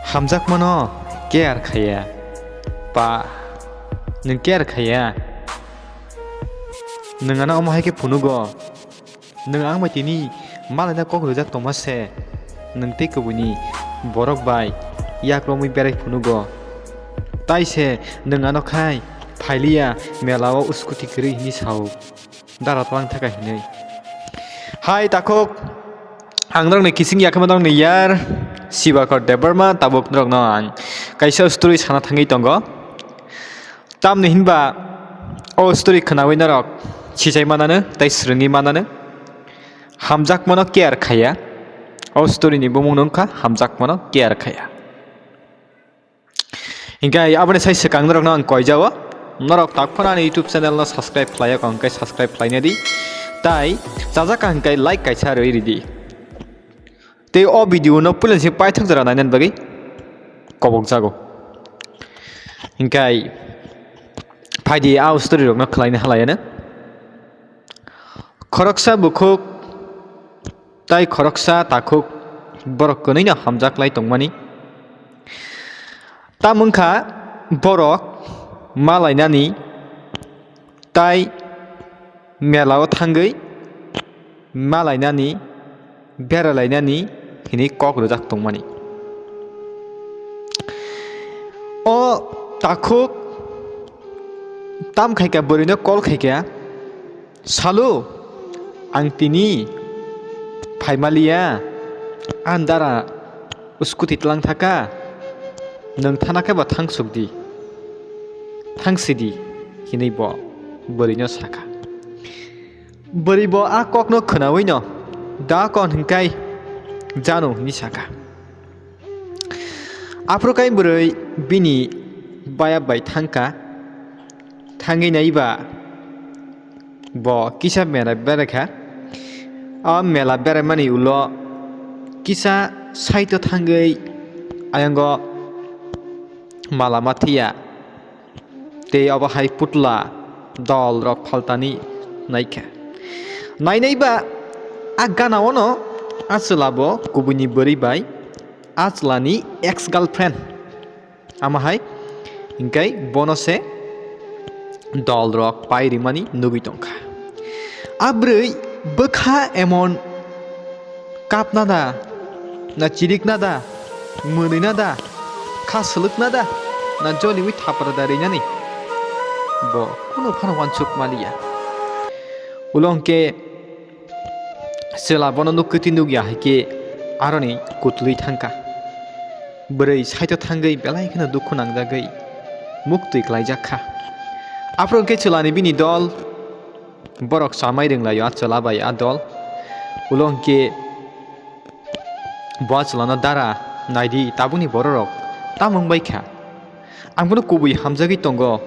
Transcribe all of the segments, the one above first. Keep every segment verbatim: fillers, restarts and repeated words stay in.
Hamjakmano care khaiya. Ba, nwng care khaiya. Nwng ano omo hai khe phunugo. Nwng ang bai tini malaina kok rwjak tongma se. Nwng tei kubuini borok bai yak romwi berai phunugo. Tai se nwng ano khai phailiya mela o scooty kwrwi hwnwi sao. Dara twlang thaka hinwi. Hai takhuk, ang norokni kising yakhe ma norokni yar Sibakor Debbarma, tabuk norokno ang kaisa story sana thangwi tongo. Tamni hinba o story khwnawi norok sichai mananw tei swrwngwi mananw. Hamjakmano care khaiya. O story ni bumung wngkha Hamjakmano care khaiya. Hinkhe aboni sai swkang norokno ang koijao. Norok tak phano ani YouTube channel no subscribe khlai ya, hinkhe subscribe khlaina di. Tai chajak hinkhe like kaisa rwi ridi. Tei o video no puila se paithak jora nainani bagwi kobok jago. Hinkhe phaidi a story rokno khlaina halaiano. Khoroksa bukhuk tai khoroksa takhuk borok kwnwino hamjaklai tongmani. Tamo wngkha borok malainani tai mela o thangwi malainani, beralainani hinwi kok rwjak tongmani. O takhuk tam khaikha, bwrwino call khaikha, "Salu, ang tini phaimaliya, ang dara scooty tlang thaka, nwng thana khe ba thangsuk di, thangsi di," hinwi bo bwrwino sakha. Bwrwi bo a kokno khwnawino, "Da kon hinkai jano?" hinwi sakha. Aphuru kai bwrwi bini baya bai thangkha, thangwi naiba bo kisa mela beraikha. O mela beraimani ulo kisa side o thangwi ayango mala mathiya. Tei obo hai putla dol rok phaltani naikha. Nainai ba a gana ono a chwla bo kubuini bwrwi bai a chwlani ex girlfriend. Amo hai hinkai bono se dol rok pai rimani nugwi tongkha. A bwrwi bwkha emon kapna da, na chirikna da, mwnwina da, kha swlwkna da, na joliwi thapra da rinani? Bo kunu phano uansuk maliya. Ulo hwnkhe chwla bono nuk kwtwi nukya hai khe aroni kutulwi thangkha. Bwrwi side o thangwi belai kheno dukhu nangjagwi muktwi klaijak kha. Aphuru hwnkhe chwlani bini dol borok chamai rwnglaio a chwla bai a dol. Ulo hwnkhe bo a chwlano dara, "Naidi, tabukni bororok tamo wngbai kha? Ang bono kubui hamjagwi tongo,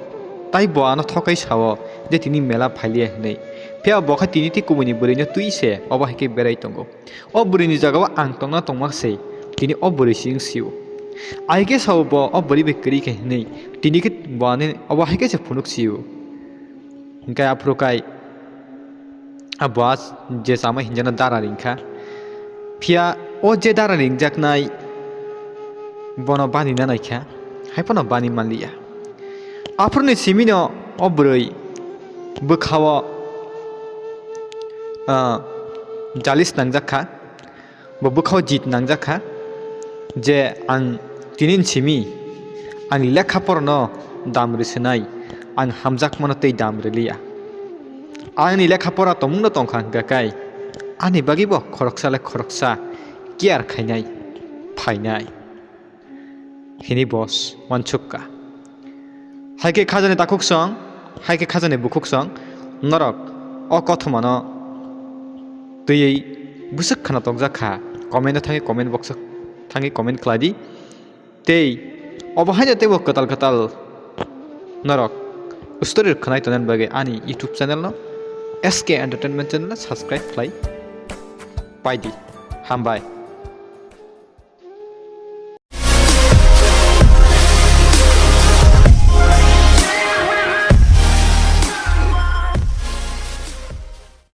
tai bo ano thokai sao je tini mela phailiya hinwi. Phiya bo khe tini tei kubuini bwrwino twi se obo hai khe berai tongo. O bwrwini jagao ang tongna tongma se tini o bwrwi se wng sio. Ahai khe sao bo o bwrwi bai kwrwi kha hinwi, tini khe bo ani obo hai khe se phunuk sio." Hinkhe aphuru kai a bo a je chamai hinjaknai dara ringkha. Phiya o je dara ringjaknai bono bani na naikha, hai phano bani manliya. Aphuruni simino o bwrwi bwkhao, ah, jalis nangjak kha. Bo bwkhao jit nangjak kha je ang tini ni simi ang lekha porano dam rwswnai, ang hamjakmano tei dam rwliya. Ani lekha pora tongmungno tongkha hwnkha kai ani bagwibo khoroksa le khoroksa care khainai phainai. Hini boss uansukha. Hai khe khajani takhuk song, hai khe khajani bukhuk song, norok o kothomano twiwi bwswk khna tokjak kha, comment o thangwi comment box o thangwi comment khlai di. Tei obo haino teibo kwtal kwtal norok story rok khwnai tongnani bagwi ani YouTube channel no S K Entertainment channel no subscribe khlai pai di. Hambai.